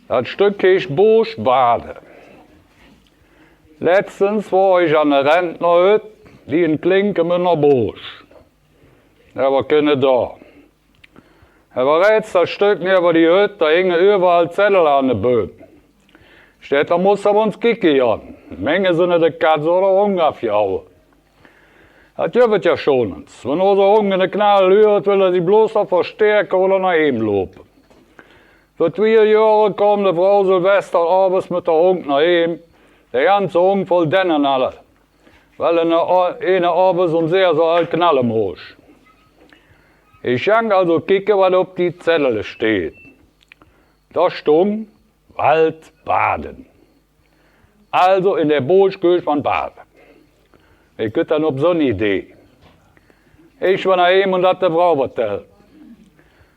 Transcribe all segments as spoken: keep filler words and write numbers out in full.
Dat Stöck heescht Boosch bade. Letztens wor ich an de Rentnerhütt, die in Klinkem ünner Boosch. Dao wor kinne do. Hee wor rähts dat Stöck never die Hütt, do hinge üvverall Zeddel an de Böm. Steit, do muss mer ens kicke gonn. Menge se ne de Katz oder Hung avgehaue. Dat gevve et jo schon ens. Wann unse Hung ne Knall hürt, well hee sich bloß noch verstäke oder noh heem lope. Vör twie Johre kom de Frau Silvester ovends met der Hung noh heem, de ganze Hung voll Dennenalle, well ene, ene ovends um sess Johr al knalle moos. Ich gong also kicke, wat op die Zeddele steit. Do stung: Waldbaden. Also in der Boosch gehöt mer bade. Wie kütt dann op so'n Idee? Ich wor noh heem un dat de Frau vertellt.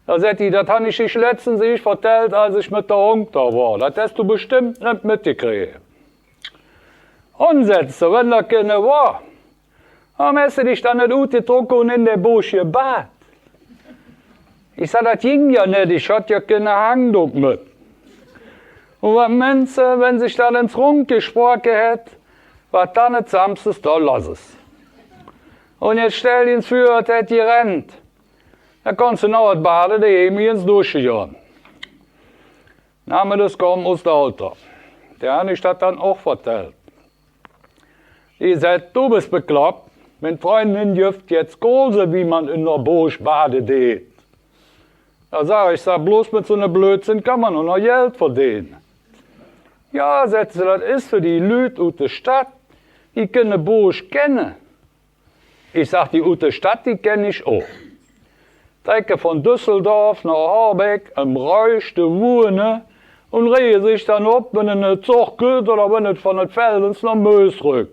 Do säht die: Dat han ich dich letztens eesch vertellt, als ich met der Hung do wor. Dat häs du bestimmt net metgekräge. Un, säht se, wenn dat kinne wor, woröm häs du dich dann net utgetrocke un in der Boosch gebad? Ich sag: Dat ging jo net, ich hatt jo kinne Hangdook met. Un wat meins se, wenn sich dat ens rundgesprocke hät, wat dann et Samsdes do los es? Un jetz stell dich ens vör, et hätt gerennt. Dann konns se noh et Bade deheem ens dusche gonn. Nameddags kom us Dochter. Der han ich dat dann och vertellt. Die säht: Du bes beklopp, ming Fründin gevt jetz Kurse, wie mer in der Boosch bade deit. Do sag ich: Sag, bloß met so'ne Blödsinn kann mer doch noch Geld verdene. Jo, säht se, dat es för die Lüt ut der Stadt, die kenne Boosch kenne. Ich sag: Die ut der Stadt, die kenn ich och. Trecke von Düsseldorf noh Harbeck, em reichste Wuhne, un rege sich dann op, wenn ene Zog kütt oder wenn et von et Feld ens noh Mös röck.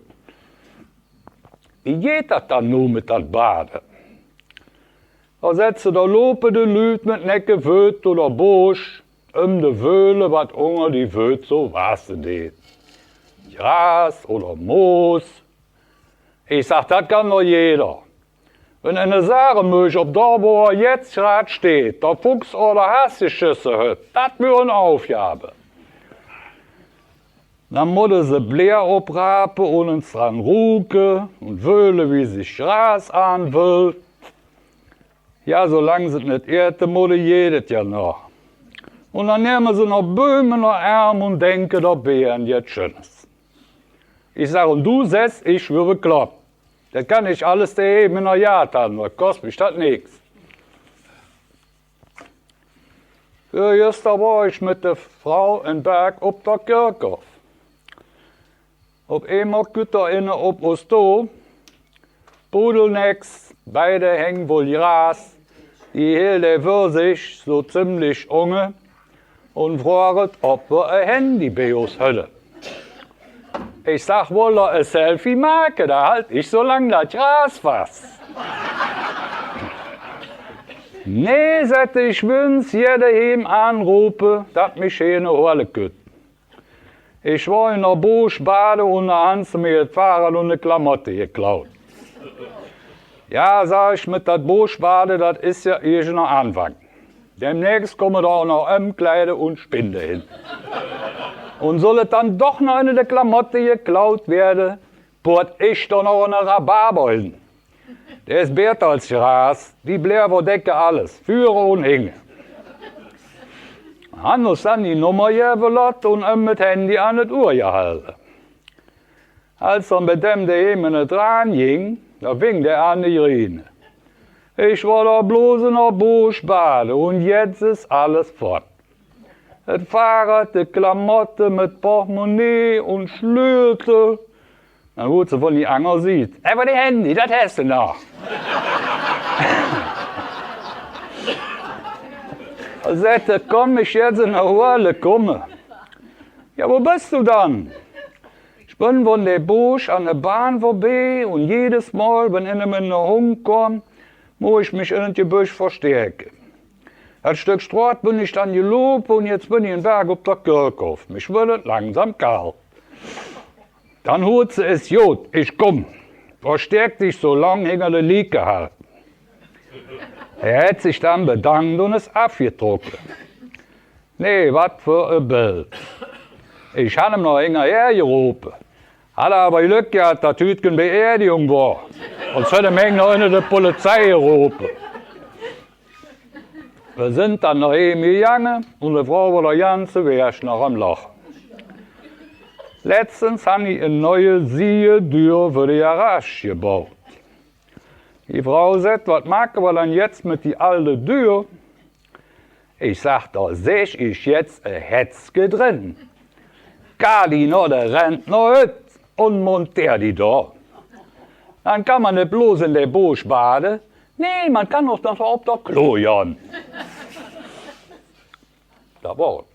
Wie geiht dat dann nu met dat Bade? Do säht se: Do lope de Lüt met necke Fööt dör der Boosch, um de Wöhle, wat unger die Fööt so wasse deit. Gras oder Moos. Ich sag: Dat kann doch jeder. Wenn ene Saremilch op der, wo er jetz grad steit, der Fuchs oder Has geschesse hät, dat wör en Aufgabe. Dann modde se Bleer oprape un ens dran ruke un wöhle, wie sich Gras aanwöllt. Jo, solang se et net ete modde, geiht et jo noch. Un dann nemme se noch Böm ünner Ärm un denke derbie aan jet Schönes. Ich sag: Un du sähs, ich wör beklopp. Dat kann ich alles deheem in der Gate han, do kost mich dat nix. Vörgester wor ich met de Frau en Berg op der Kirchhoff. Op eemol kütt do ene op us to, pudelnäcks, beide Häng vull Gras, die hilt hä vör sich so ziemlich unge un froget, ob mer e Handy bei us hädde. Ich sag: Wollt er e Selfie make? Do halt ich so lang dat Gras vass. Nee, säht hä, ich wör ens hie deheem aanrope, dat mich hee ene hole kütt. Ich wor in der Boosch bade un do han se mich et Fahrrad un de Klamotte geklaut. Jo, sag ich, met dat Boosch bade, dat es jo eesch ene Aanfang. Demnächs kumme do och noch Ömkleide un Spinde hin. Un soll et dann doch noch ene de Klamotte geklaut weede, poot ich do noch ene Rhabarber hin. Dä es bäter als Gras, die Bleer verdecke alles, vüre un hinge. Han us dann die Nummer gevve lotte un em et Handy an et Uhr gehalde. Als dann bei däm deheem et aanging, do fing dä aan to griene. Ich wor doch bloß in der Boosch bade un jetz es alles fott. Et Fahrrad, de Klamotte, met Portemonnaie un Schlötel. Dann huurt se von die anger Siet: Ävver de Handy, dat häs de noch. Säht hä: Kann ich dich jetz noch hole kumme? Jo, wo bes do dann? Ich ben von der Boosch an de Bahn vörbie un jedes Mol, wenn ene met ene Hung kom, muss ich mich en et Gebösch verstäke. Dat Stöck Stroot ben ich dann gelope un jetz ben ich en Berg op der Kirchhoff. Mich weed et langsam kald. Dann huurt se: Es god, ich kumm. Verstäk dich so lang hinger de Liekehaard. Hä hät sich dann bedank un es avgetrocke. Nee, wat för e Beld. Ich han em noch hingerher jerope. Hat awwer Glöck jehat, dat hüt kee Beerdigung wor. Sons hätt hä mich noch unner de Polizei jerope. Mer sünd dann noch heem jejange un de Fro wor de ganze Wäasch noch am Lache. Letztens han die en neie Siejedür för de Garage jebaut. Die Fro sät: „Wat make mer dann jetzt mit die alde Dür?“ Ich sag: „Do sech ich jetzt e Hetzke dren. Gah die no de Rentnerhütt un monteer die do. Dann kann mer nit bloß in de Busch bade, nee, mer kann och noch op dat Klo gonn.“ Dat wor et.